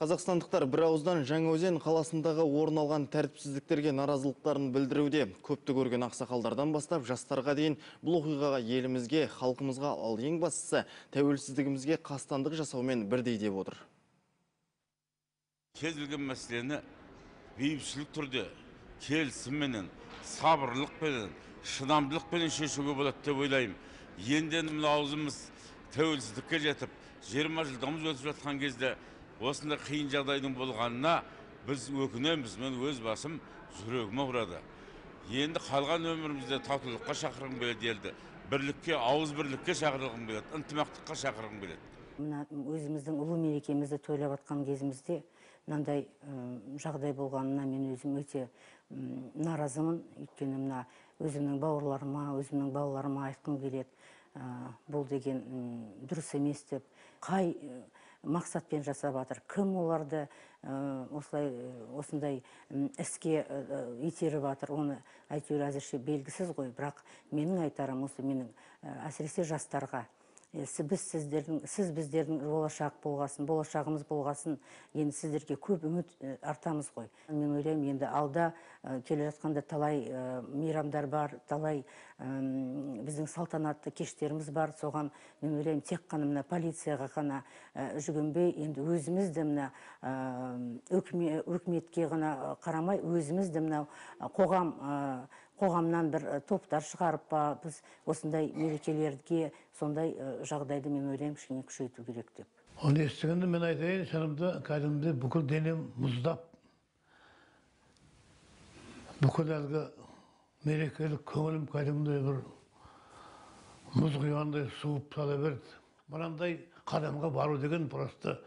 Қазақстандықтар бір ауыздан Жаңаөзен қаласындағы орын алған тәртіпсіздіктерге наразылықтарын білдіруде. Көпті көрген ақсақалдардан бастап жастарға дейін бұл оқиғаға елімізге, халқымызға, ал ең бастысы тәуелсіздігімізге қастандық жасаумен бірдей деп отыр. Кез келген мәселені бейбітшілік түрде, келісімменен, сабырлықпенен, шыдамдылықпенен шешуге болады деп ойлаймын. Енді мына аузымыз тәуелсіздікке жетіп, 20 жылдығымыз өтіп жатқан кезде осындай қиын жағдайдың болғанына біз өкінеміз. Мен өз басым жүрегім ауырады. Енді қалған өмірімізде татулыққа шақырғым келеді елді. Бірлікке, ауыз бірлікке шақырғым келеді, ынтымақтыққа шақырғым келеді. Мына өзіміздің ұлы мерекемізді тойлап жатқан кезімізде мынандай жағдай болғанына мен өзім өте наразымын. Өйткені мына өзімнің бауырларыма, өзімнің балаларыма айтқым келеді. Бұл деген дұрыс емес деп. Қай мақсатпен жасап жатыр, кім оларды осылай осындай іске итеріп жатыр, оны әйтеуір әзірше белгісіз ғой. Бірақ менің айтарым осы, менің әсіресе жастарға, біз сіздердің, сіз біздердің болашақ болғасын, болашағымыз болғасын, енді сіздерге көп үміт артамыз ғой. Мен ойлаймын, енді алда келе жатқанда талай мейрамдар бар, талай біздің салтанатты кештеріміз бар. Соған мен ойлаймын, тек қана мына полицияға ғана жүгінбей, енді өзіміз де мына өкіметке ғана қарамай, өзіміз де мына қоғамнан бір топтар шығарып па, біз осындай мерекелерге сондай жағдайды мен ойлаймын кішкене күшейту керек деп. Оны естігенде мен айтайын, шынымды кәдімгідей бүкіл денем мұздап, бүкіл әлгі мерекелік көңілім кәдімгідей бір мұз құйғандай суып сала берді. Мынандай қадамға бару деген просто,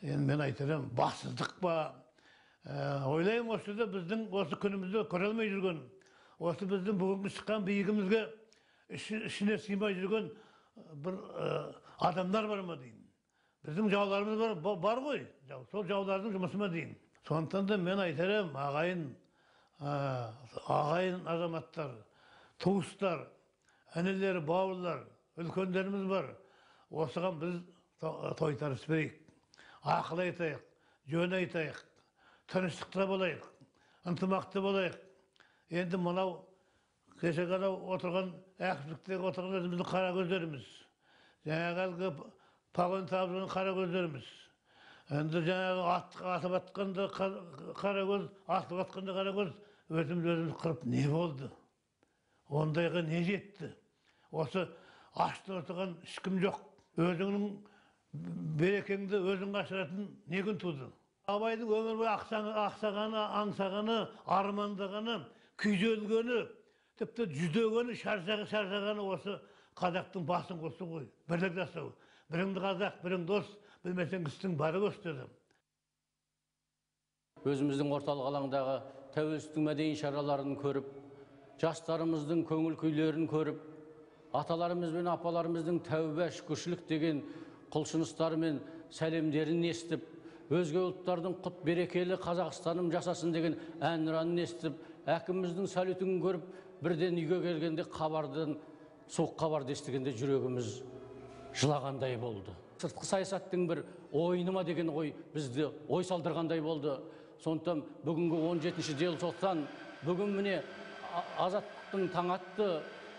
енді мен айтар едім, бассыздық па? Ойлаймын, осы жерде біздің осы күнімізді көре алмай жүрген, осы біздің бүгінгі шыққан биігімізге ішіне сыймай жүрген бір адамдар бар ма деймін. Біздің жауларымыз бар ғой, сол жаулардың жұмысы ма деймін. Сондықтан да мен айтар едім, ағайын азаматтар, туыстар, інілер, бауырлар, үлкендеріміз бар. Осыған біз тойтарыс берейік, ақыл айтайық, жөн айтайық, тыныштықта болайық, ынтымақты болайық. Енді мынау кеше ғана отырған әкімшіліктегі отырған өзіміздің қара көздеріміз, жаңағы әлгі погон тағып жүрген қара көздеріміз, енді жаңағы атып атқанда қара көз, атып атқанда қара көз, өзіміз өзіміз қырып не болды? Ондайға не жетті? Осы аштан отырған ешкім жоқ. Өзіңнің берекеңді өзің қашыратын не күн туды? Абайдың өмір бойы ақсағаны, аңсағаны, армандағаны, күйзелгені, тіпті жүдегені, шаршағаны осы қазақтың басын қосу ғой. Бірлік жасау. Біріңді қазақ, бірің дос, білмесең істің бары көз деді. Өзіміздің орталық алаңдағы тәуелсіздіктің мәдени шараларын көріп, жастарымыздың көңіл күйлерін көріп, аталарымыз бен апаларымыздың тәубә, шүкіршілік деген құлшыныстары мен сәлемдерін естіп, өзге ұлттардың құт берекелі Қазақстаным жасасын деген әнұранын естіп, әкіміміздің салютын көріп, бірден үйге келгенде хабардан, суық хабарды естігенде жүрегіміз жылағандай болды. Сыртқы саясаттың бір ойыны ма деген ой бізді ой салдырғандай болды. Сондықтан бүгінгі 17 желтоқсан, бүгін міне азаттықтың таң атты,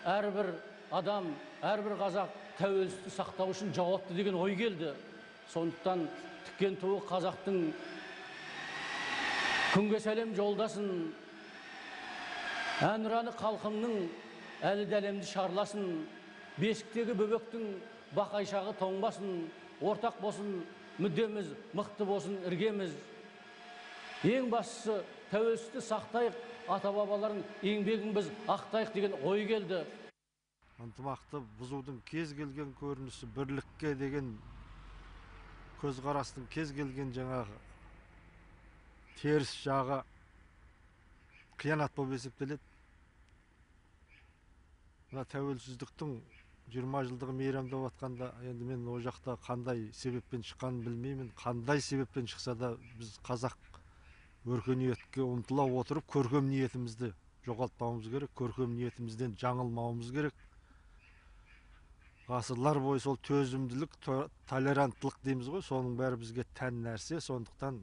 әрбір адам, әрбір қазақ тәуелсіздікті сақтау үшін жауапты деген ой келді. Сондықтан тіккен туы қазақтың күнге сәлем жолдасын, әнұраны халқымның әлі де әлемді шарласын, бесіктегі бөбектің бақайшағы тоңбасын, ортақ болсын, мүддеміз мықты болсын іргеміз. Ең бастысы тәуелсіздікті сақтайық, ата-бабалардың еңбегін біз ақтайық деген ой келді. Ынтымақты бұзудың кез келген көрінісі, бірлікке деген көзқарастың кез келген жаңағы теріс жағы қиянат болып есептеледі. Мына тәуелсіздіктің 20 жылдығы мейрамдап жатқанда, енді мен ол жақта қандай себеппен шыққанын білмеймін, қандай себеппен шықса да біз қазақ өркениетке ұмтыла отырып көркем ниетімізді жоғалтпауымыз керек, көркем ниетімізден жаңылмауымыз керек. Ғасырлар бойы сол төзімділік, толеранттылық дейміз ғой, соның бәрі бізге тән нәрсе, сондықтан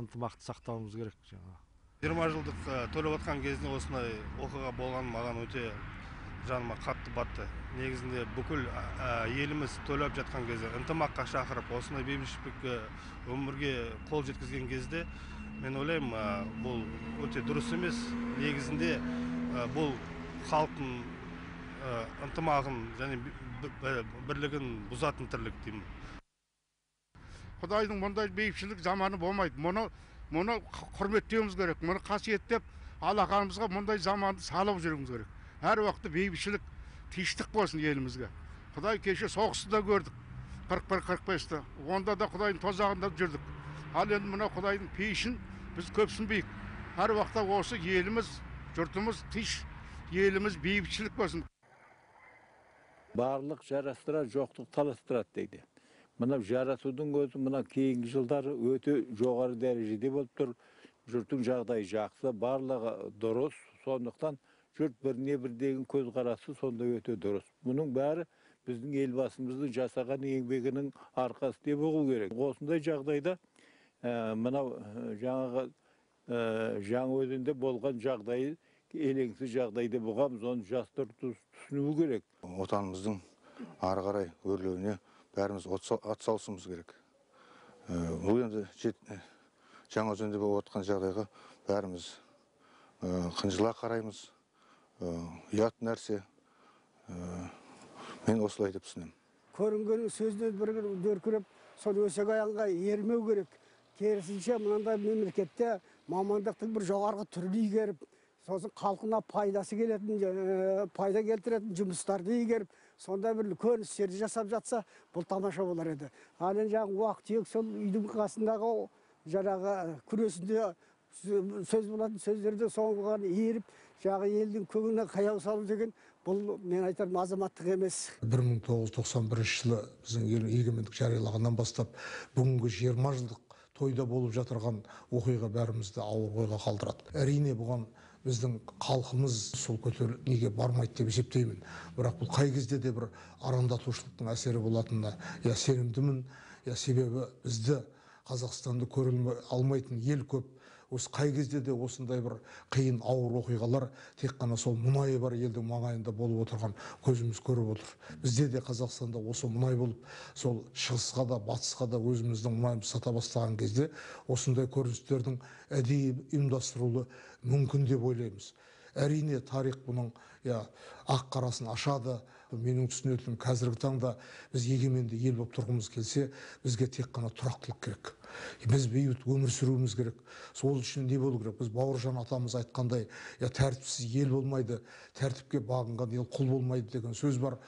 ынтымақты сақтауымыз керек жаңағы. 20 жылдық тойлап жатқан кезінде осындай оқиға болған маған өте жаныма қатты батты. Негізінде бүкіл еліміз тойлап жатқан кезде ынтымаққа шақырып, осындай бейбітшілік өмірге қол жеткізген кезде мен ойлаймын, бұл өте дұрыс емес. Негізінде бұл халықтың ынтымағын және бірлігін бұзатын тірлік деймін. Құдайдың мұндай бейбітшілік заманы болмайды. Мұны құрметтеуіміз керек. Мұны қасиеттеп, алақанымызға мұндай заманды салып жүруіміз керек. Әр уақытта бейбітшілік, тыныштық болсын елімізге. Құдай кеше соғысты да көрдік, 41-45-ті. Онда да Құдайдың тозағында жүрдік. Ал енді мына Құдайдың пейішін біз көпсінбейік. Әр уақытта осы еліміз, жұртымыз тыныш, еліміз бейбітшілік болсын. Барлық жарастырады, жоқтық таластырады дейді. Мына жарасудың өзі мына кейінгі жылдары өте жоғары дәрежеде болып тұр. Жұрттың жағдайы жақсы, барлығы дұрыс. Сондықтан жұрт біріне бір деген көзқарасы сонда өте дұрыс. Бұның бәрі біздің елбасымыздың жасаған еңбегінің арқасы деп ұғу керек. Осындай жағдайда мынау жаңағы Жаңаөзенде болған жағдайы елеңсіз жағдай деп ұғамыз, оны жастар түсінуі керек. Отанымыздың ары қарай өрлеуіне бәріміз атсалысуымыз керек. Бұл енді Жаңаөзенде болып жатқан жағдайға бәріміз қынжыла қараймыз. Ұят нәрсе. Мен осылай деп түсінемін. Көрінгеннің сөзінен бір дүркіреп, сол өсек аяңға ермеу керек. Керісінше мынандай мемлекетте мамандықтың бір жоғарғы түрін игеріп, сосын халқына пайдасы келетін, пайда келтіретін жұмыстарды игеріп, сонда бір үлкен істерді жасап жатса, бұл тамаша болар еді. Ал енді жаңағы уақ-түйек сол үйдің қасындағы жаңағы күресінде сөз болатын сөздерді соңған еріп, жаңағы елдің көңіліне қаяу салу деген бұл мен айтарым азаматтық емес. 1991 жылы біздің ел егемендік жариялағаннан бастап бүгінгі 20 жылдық тойда болып жатырған оқиға бәрімізді ауыр ойға қалдырады. Әрине бұған біздің халқымыз сол көтер неге бармайды деп есептеймін. Бірақ бұл қай кезде де бір арандатушылықтың әсері болатынына я сенімдімін, я себебі бізді Қазақстанды көре алмайтын ел көп. Осы қай кезде де осындай бір қиын ауыр оқиғалар тек қана сол мұнайы бар елдің маңайында болып отырған көзіміз көріп отыр. Бізде де Қазақстанда осы мұнай болып, сол шығысқа да батысқа да өзіміздің мұнайымызды сата бастаған кезде осындай көріністердің әдейі ұйымдастырылуы мүмкін деп ойлаймыз. Әрине тарих бұның ақ қарасын ашады. Менің түсінетінім қазіргі таңда біз егеменді ел болып тұрғымыз келсе, бізге тек қана тұрақтылық керек. Біз бейбіт өмір сүруіміз керек. Сол үшін не болу керек? Біз Бауыржан атамыз айтқандай, тәртіпсіз ел болмайды, тәртіпке бағынған ел құл болмайды деген сөз бар.